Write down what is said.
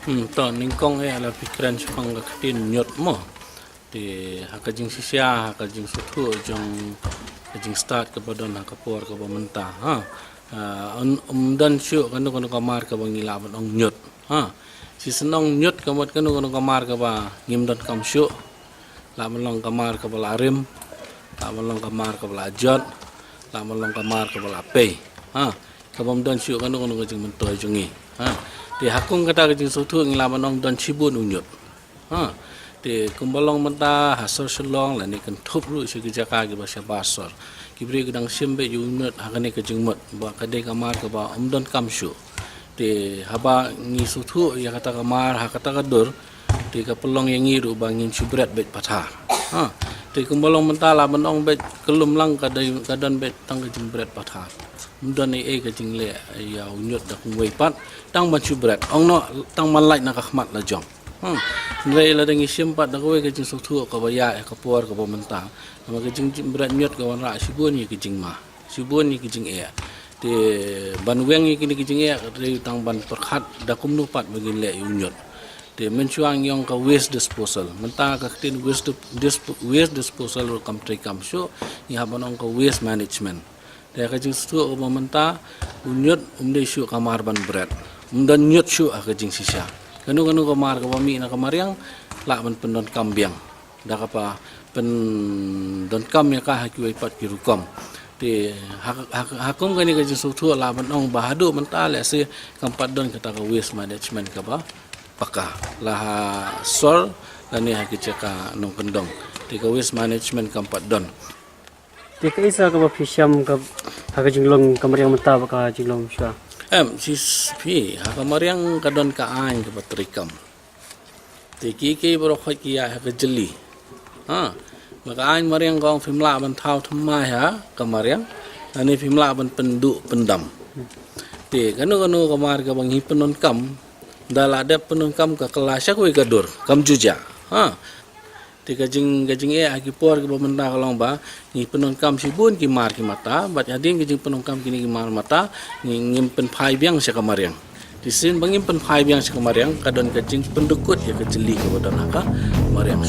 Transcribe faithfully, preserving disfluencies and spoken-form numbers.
Hmm, to nyngkong eh la phi kren shaphang ka ktien ñiut mo. Te ha ka jingshisha, ha ka jingsngewthuh jong ka jingstad kaba don ha ka por kaba mynta, ha. Ah, ym, ym don shuh kano kano ka mar kaba ngi lah ban ong ñiut, ha. Shisien ong ñiut ka mut kano kano ka mar kaba ngim donkam shuh. Lah ban long ka mar kaba la rim, lah ban long ka mar kaba la jot, lah ban long ka mar kaba la pei, ha. Kaba ym don shuh kano kano ka jingmyntoi jong ngi, ha. Te ha kum kata ka jingsngewthuh ngi lah ban ong don shibun u ñiut, ha. Te kumba long mynta ha sor Shillong lane kynthup ruh sha ki jaka kiba shabar sor, ki briew ki dang shim beit ïa u ñiut ha kane ka jingmut ba ka dei ka mar kaba ym donkam shuh. Te haba ngi sngewthuh ïa kata ka mar ha kata ka dur, te ka pynlong ïa ngi ruh ba ngin shu bret beit pathar, ha. Te kumba long mynta lah ban ong beit ka lum lang ka dei, ka don beit tang ka jingbret pathar. Ym don ei ei ka jingleh ïa u ñiut da kumwei pat, tang ban shu bret. Ong noh tang ban lait na ka khmat la jong. Hmm. Hynrei lada ngi shim pat da kawei ka jingsngewthuh kaba ïaid ha ka por kaba mynta, namar ka jing, jingbret ñiut ka wanrah shibun ïa ki jingma, shibun ïa ki jingeh. Te ban weng ïa kine ki jingeh ka dei tang ban pyrkhat da kumno pat ba ngin leh ïa u ñiut. Te mynshuwa ngi ong ka waste disposal. Mynta ka ktien waste, dis-, waste disposal ruh kam treikam shuh, ngi hap ban ong ka waste management. Te ka jingsngewthuh kaba mynta, u ñiut um dei shuh ka mar ban bret. Um don ñiut shuh ha ka jingshisha. Kano kano ka mar kaba mih na ka mariang lah ban pyndonkam biang da kaba pyndonkam ïa ka ha kiwei pat ki rukom. Te ha, ha, ha kum kane ka jingsngewthuh lah ban ong ba haduh mynta lehse kam pat don kata ka waste management kaba paka la ha sor lane ha ki jaka nongkyndong. Te ka waste management kam pat don. Te kaei sa kaba phi shem ka, ha ka jinglong ka mariang mynta bad ka jinglong shuwa? Em, shisha phi, ha ka mariang ka don ka aiñ kaba treikam. Te kiei kiei baroh khoit ki ïaid ha ka jylli. Ha, ma ka aiñ mariang ka ong phim lah ban thaw thymmai ha ka mariang, lane phim lah ban pynduh pyndam. Te kano kano ka mar kaba ngi pyndonkam, da la dep pyndonkam ka kylla sha kawei ka dur, kam ju jah. Ha. Te ka jing, ka jingeh ha ki por kiba mynta ka long ba ngi pyndonkam shibun ki mar ki mata, bad hadien ka jingpyndonkam kine ki mar mata, ngi, ngim pynphai biang sha ka mariang. Te shisien ba ngim pynphai biang sha ka mariang, ka don ka jingpyndukut ïa ka jylli kaba don ha ka mariang.